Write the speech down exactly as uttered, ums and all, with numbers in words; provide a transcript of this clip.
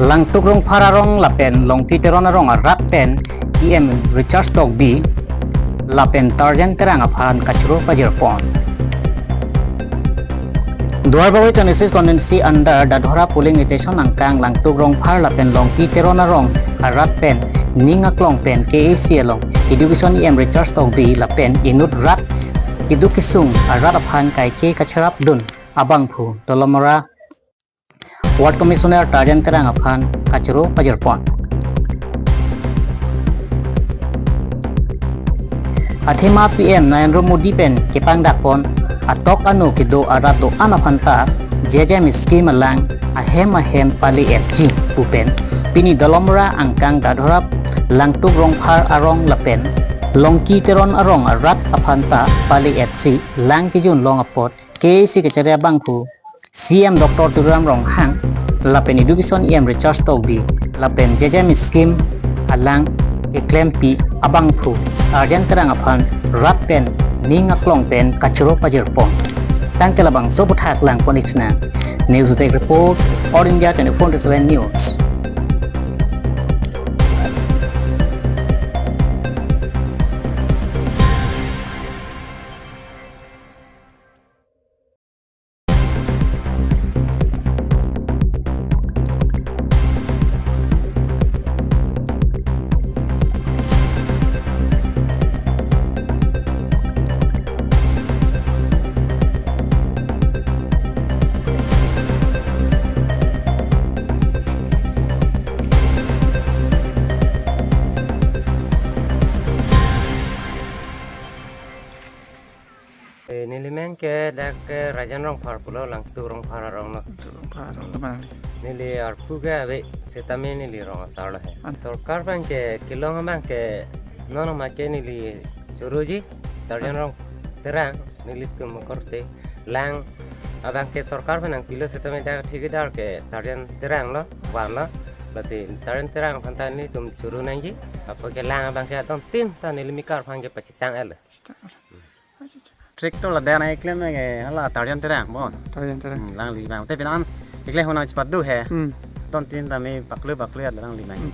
Langtuk Rongphar arong lapen Longki Teron arong arat pen E M Richard Tokbi lapen Tarjan Terang aphan kachoro pajirpon. Duarbagori twenty-six constituency under Dadhora polling station angkang Langtuk Rongphar lapen Longki Teron arong arat pen ning aklong pen K A C along education E M Richard Tokbi lapen inut rat keduk kesung arat aphan kaike kacharapdun abangphu Dolamara Ward Commissioner Tarjan Terang aphan kachoro pajirpon. Athema P M Narendra Modi pen kepangdakpon atok anu kedo arat do-an aphanta J J M scheme alang ahem ahem pale etji pu pen pini Dolamara angkang Dadhora Langtuk Rongphar arong lapen Longki Teron arong arat aphanta pale etsi lang kejun long apot K A C kachari abangphu C M Doctor Tuliram Ronghang lapen Education E M Richard Tokbi lapen J J M scheme alang keklempi abangphu Tarjan Terang aphan rat pen ning aklong pen kachoro pajirpon. Tangte labangso aputhak langpon-ik sinang. News Desk Report, All India twenty-four into seven News. Eh, neli men ke dak ke Rajan Rongphar pulo, Langtuk Rongphar arong lo. Langtuk Rongphar arong teman. Neli arpu ke ave setame neli rong asar lo he. An- Sorkar abang ke kelong abang ke non ma ke neli choroji Tarjan Rong Terang nelitum korte lang abang ke sorkar aphan nangpilo setame dak thikdar ke Tarjan Terang lo, van lo. Lasi Tarjan Terang aphanta nelitum choro nangji. Apot ke lang abang ke adon tin ta neli mikar aphan ke pachitang el. Tractor ladak nangkeklem ke hala Tarjan Terang bon. Tarjan Terang. Hmm, lang li bang. Te pinan keklem hona chepadu he. Hmm. Adon tin tame paklu paklu alang li bang. Hmm.